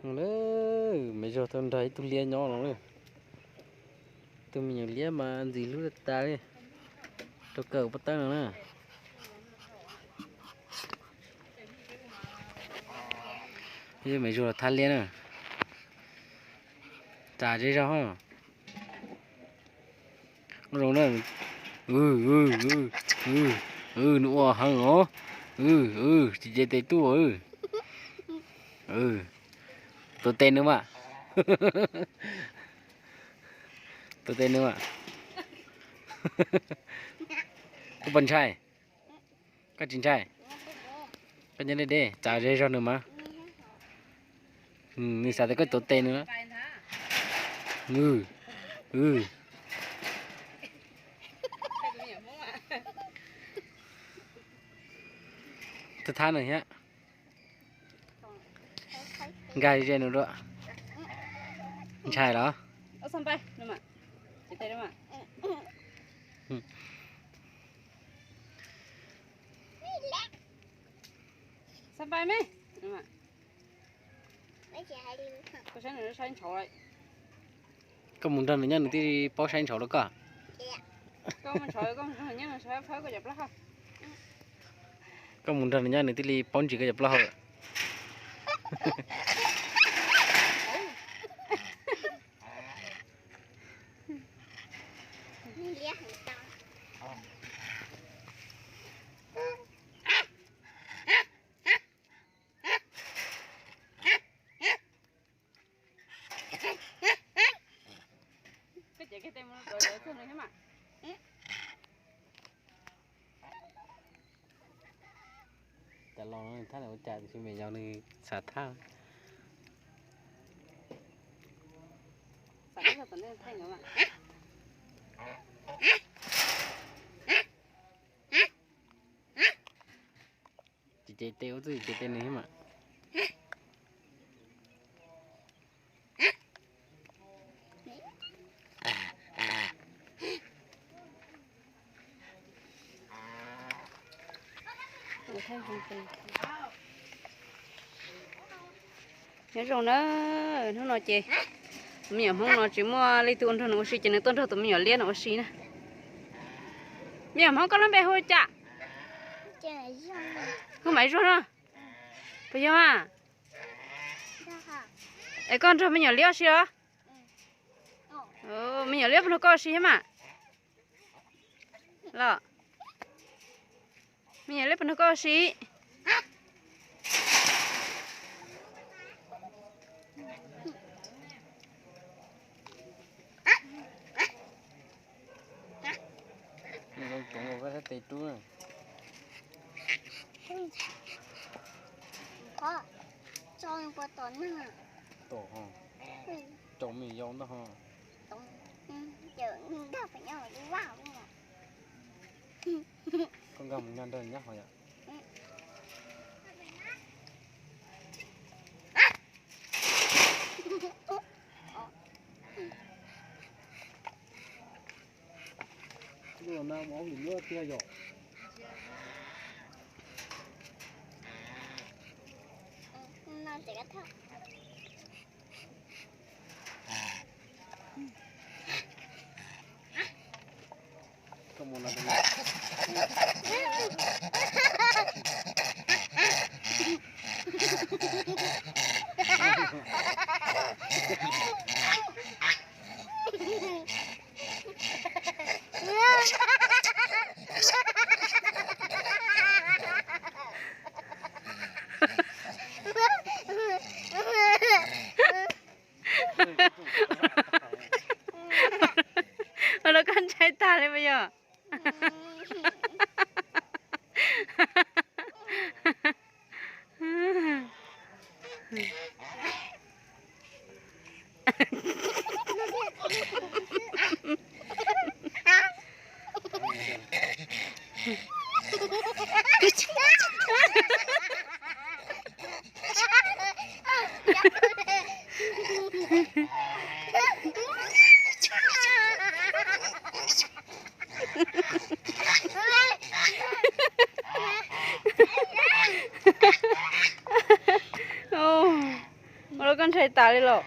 Lawm, Maiv Zuag tau nrog ib tug liab nyob no lawm. Tus me nyuam liab mas ntxim hlub tas li, rau kawm pob tawb no na. Maiv Zuag los thab liab na. Txav zej zog. Zoo na. Nws ua heev os. Tsis ce tes tub. Tuav tes nws mas. Tuav tes nws mas. Koj puas ntshai? Koj tsis ntshai? Koj nyob deb deb, txav zej zog nws mas. Nws xav tias koj tuav tes nws. Thab thab nws thiab. Nkag ze nws dua. Ntshai los? Koj mus nrog nws nyob nws thiaj li paub saib ntshauv los koj. Koj mus nrog nws nyob nws thiaj li paub ntsis koj cov plaub hau. Cas los thab ua cas tiam sis me nyuam nws xav thab. Ces ces tes ua txuj ces ces tes nws thiab mas. Nyob zoo na, hnub no ces tus me nyuam Hmoob no tsis muaj leej twg ua nrog nws ua si ces nws tuaj nrog tus me nyuam liab no ua si na. Me nyuam Hmoob koj lub npe hu cas? Hu Maiv Zuag no. Puas yog mas? Es koj nrog me nyuam liab ua si os? Me nyuam liab puas nrog koj ua si thiab mas? Los, me nyuam liab puas nrog koj ua si? Tes rub. Tom, tom me yau ntag ho. Koj nkag mus nyob nrog nyab ho yom. Lub no mus ob hlis nyuaj tiag yom. Ua rau koj ntshai tag li puas yog? Koj ntshai tas li los?